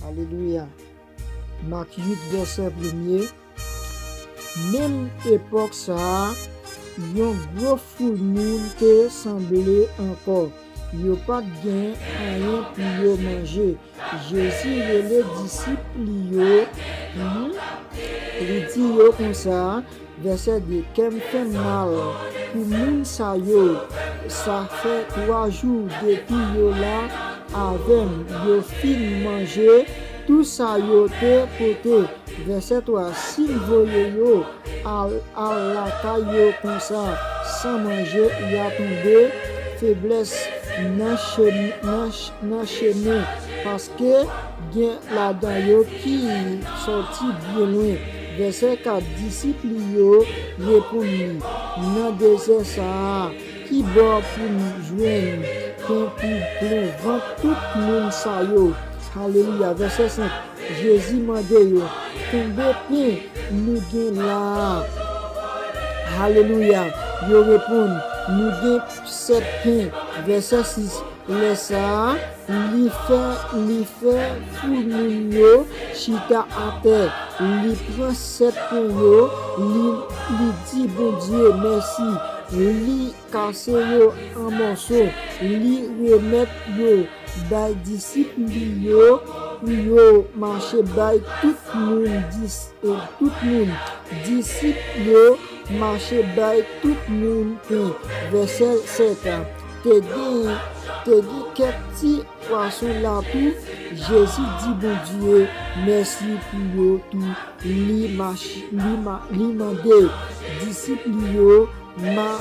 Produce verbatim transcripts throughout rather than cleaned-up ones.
Alelouya. Mak uit, vèsè premye. Menm epòk sa a, yon gwo foul moun te sanble ankò. Yo pa t gen anyen pou yo manje. Jezi rele disip li yo, li, li di yo konsa, vèsè de, kè m fè m mal pou moun sa yo. Sa fè twa jou depi yo la avè m. Yo fin manje tou sa yo te pote. Vèsè twa, si l voye yo al, al lakay yo konsa, san manje, y a tonbe feblès nan chemen, nan ch-, nan chemen, paske gen ladan yo ki sòti byen lwen. Vèsè kat, disip li yo reponn li, nan dezè sa a, ki bò pou n jwenn pen pou plen vant tout moun sa yo? Alelouya. Vèsè senk, Jezi mande yo, konbyen pen nou gen la a? Alelouya. Yo reponn, nou gen sèt pen. Vèsè sis, lè sa a, li fè, li fè foul moun yo chita atè. Li pran sèt pen yo, li, li di Bondye mèsi. Li kase yo an mòso, li remèt yo bay disip li yo pou yo mache bay tout moun dis-, eh, tout moun. Disip yo mache bay tout moun pen. Vèsè sèt, te gen, te gen kèk ti pwason la tou. Jezi di Bondye mèsi pou yo tou. Li mach-, li ma-, li mande disip li yo ma-,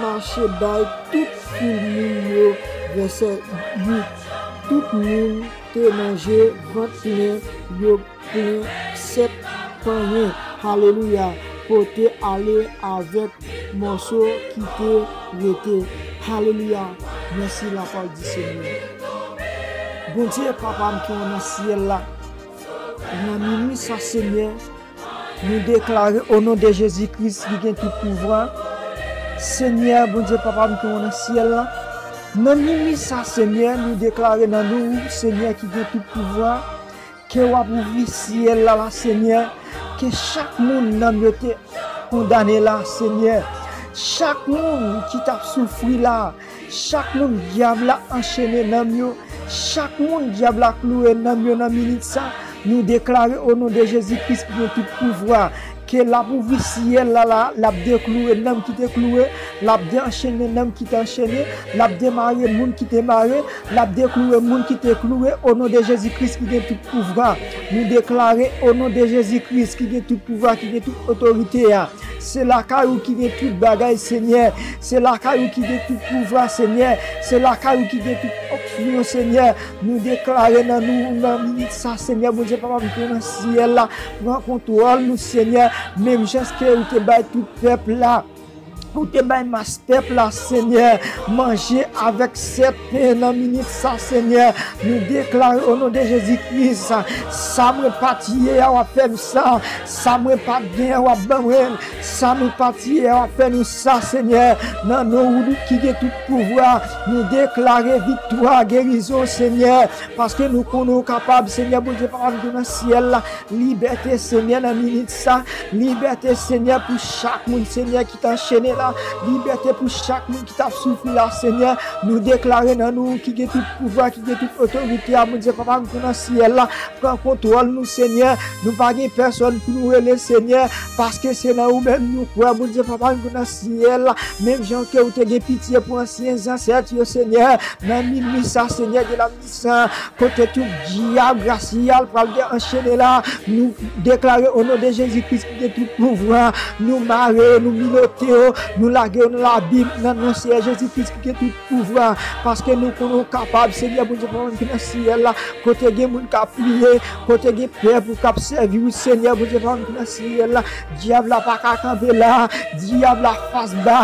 mache bay tout foul moun yo. Vèsè uit, tout moun te manje vant plen, yo plen sèt panyen. Alelouya. Pote ale avèk mòso ki te rete. Alelouya. Mèsi lapawòl di Senyè. Bondye, Papa m ki nan syèl la, nan minwi sa, Senyè, nou deklare o non de Jezi Kris ki gen tout pouvwa, Senyè, Bondye, Papa m ki nan syèl la, nan minwi sa, Senyè, nou deklare nan non ou, Senyè, ki gen tout pouvwa, ke w ap ouvri syèl la, la, Senyè, ke chak moun nanm yo te kondane la, Senyè. Chak moun ki t ap soufri la, chak moun dyab la anchene nanm yo, chak moun dyab la kloure nanm yo nan minit sa, nou deklare o non de Jezi Kris ki gen tout pouvwa, ke l ap ouvri syèl la, la, l ap dekloure nanm ki te kloure, l ap deanchene nanm ki te anchene, l ap demare moun ki te mare, l ap dekloure moun ki te kloure, o non de Jezi Kris ki gen tout pouvwa. Nou deklare o non de Jezi Kris ki gen tout pouvwa, ki gen tout otorite a. Se lakay ou ki gen tout bagay, Senyè. Se lakay ou ki gen tout pouvwa, Senyè. Se lakay ou ki gen tout onksyon, Senyè. Nou deklare nan nou, nan minit sa, Senyè, Bondye Papa m ki nan syèl la, pran kontwòl nou, Senyè. Menm jan ke ou te bay tout pèp la, ou te bay mas pèp la, Senyè, manje avèk sèt pen nan minit sa, Senyè. Nou deklare o non de Jezi Kris, sa mwen pa t ye a, w ap fè m sa. Sa mwen pa t gen an, w ap ban mwen l. Sa nou pa t ye a, w ap fè nou sa, Senyè. Nan non ou ki gen tout pouvwa, nou deklare viktwa, gerizon, Senyè. Paske nou konnen ou kapab, Senyè, Bondye Papa m ki nan syèl la. Libète, Senyè, nan minit sa. Libète, Senyè, pou chak moun, Senyè, ki t anchene la. Libète pou chak moun ki t ap soufri la, Senyè. Nou deklare nan non ou ki gen tout pouvwa, ki gen tout otorite a, Bondye Papa m ki nan syèl la. Pran kontwòl nou, Senyè. Nou pa gen pèsòn pou nou rele, Senyè, paske se nan ou menm nou kwè, Bondye Papa m ki nan syèl la. Menm jan ke ou te gen pitye pou ansyen zansèt yo, Senyè, nan minwi sa, Senyè de la sa, kote tout dyab rasyal pral gen anchene la, nou deklare o non de Jezi Kris ki gen tout pouvwa, nou mare yo, nou milote yo, nou lage yo nan labim, nan non Seyè Jezi Kris ki gen tout pouvwa, paske nou konnen ou kapab, Senyè Bondye, Papa m ki nan syèl la, kote gen moun k ap priye, kote gen pèp ou k ap sèvi ou, Senyè Bondye, Papa m ki nan syèl la, dyab la pa ka kanpe la, dyab la fas ba,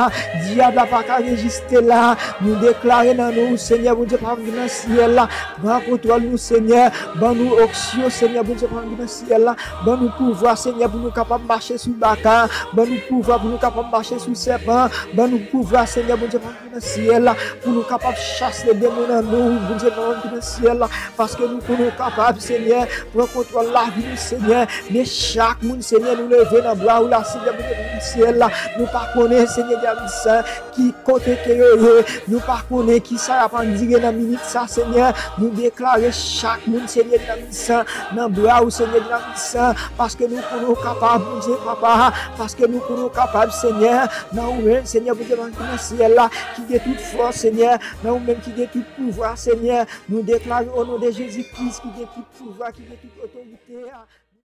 dyab la pa ka reziste la, nou deklare nan non ou, Senyè Bondye, Papa m ki nan syèl la, pran kontwòl nou, Senyè. Ban nou onksyon, Senyè Bondye, Papa m ki nan syèl la. Ban nou pouvwa, Senyè, pou nou kapab mache sou baka. Ban nou pouvwa pou nou kapab mache sou sè. Ban nou pouvwa, Senyè Bondye, ban nou nan syèl la, pou nou kapab chase demon nan nou, Bondye, ban nou nan syèl la, paske nou konnen ou kapab, Senyè, pran kontwòl lavi nou, Senyè, men chak moun, Senyè, nou leve nan bra ou la, Senyè Bondye, ban nou nan syèl la, nou pa konnen, Senyè Dye a tout pwisan, ki kote ke yo ye, nou pa konnen ki sa y ap andire nan minit sa, Senyè, nou deklare chak moun, Senyè Dye a tout pwisan, nan bra ou, Senyè Dye a tout pwisan, paske nou konnen ou kapab, Bondye, papa, paske nou konnen ou kapab, Senyè, nan ou menm, Senyè, Bondye, ban nou nan syèl la, ki gen tout fòs, Senyè, nan ou menm ki gen tout pouvwa, Senyè, nou deklare o non de Jezi Kris, ki gen tout pouvwa, ki gen tout otorite a.